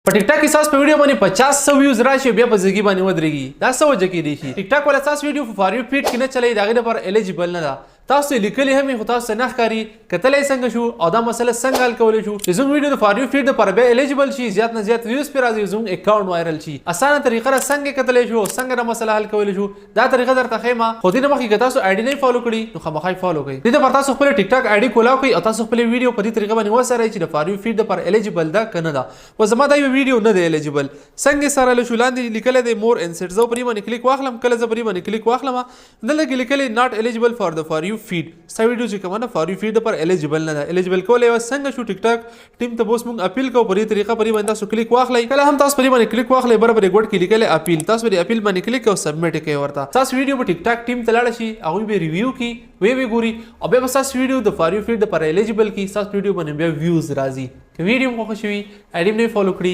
په ټیک ټاک کې ستاسو په ویډیو باندې 50 سو ویوز راشي، بیا په زګي باندې ودرېږي. دا څه وجه کېدی شي؟ ټیک ټاک والا ستاسو ویډیو په فار یو فیډ کې نه چلوي، د هغې لپاره الیجیبل نه ده. تاسو یې لیکلي هم وي خو تاسو ته نه ښکاري. کتلی څنګه شو او دا مسله څنګه حل کولی شو چې زموږ ویډیو د فار یو فیډ لپاره بیا الیجیبل شي، زیات نه زیات ویوز پرې راځي، زموږ اکاونټ وایرل شي؟ اسانه طریقه ده، څنګه کتلی شو او څنګه دا مسله حل کولی شو، دا طریقه درته ښیم. خو دې نه مخکې که تاسو آیډي نه فالو کړي نو خامخا یې فالو کړئ. دې لپاره تاسو خپل ټیک ټاک آیډي کولاو کړئ او تاسو خپل ویډیو په دې طریقه باندې وڅارئ چې د فار یو فیډ لپاره الیجیبل ده که نه ده. و زما دا یو ویډیو نه دی الیجیبل، څنګه سره له شو؟ لاندې لیکل دی مور انسټ، زه پرې باندې کلیک واخلم. کله زه پرې باندې کلیک واخلم، دلته کې لیکل ناٹ الیجیبل فار د فار یو فیډ. ستا ویډیو چې کومه ده فار یو فیډ لپاره الیجیبل نه ده. الیجیبل کولای و څنګه شو؟ ټیک ټاک ټیم ته اوس موږ اپیل کوو. په دې طریقه پرې باندې تاسو کلیک واخلئ. کله هم تاسو پرې باندې کلیک واخلئ، بره ګوټ کې لیکل اپیل، تاسو پرې اپیل باندې کلیک او سبمیټ کړئ ورته. تاسو ویډیو په ټیک ټاک ټیم ته لاړ شي، هغوی به ریویو کړي، وی وی ګوري او بیا به ستاسو ویډیو د فار یو فیډ لپاره الیجیبل کړي. ستاسو ویډیو باندې بیا ویوز راځي. که ویډیو مو خوښ شوي، آیډي مې فالو کړي.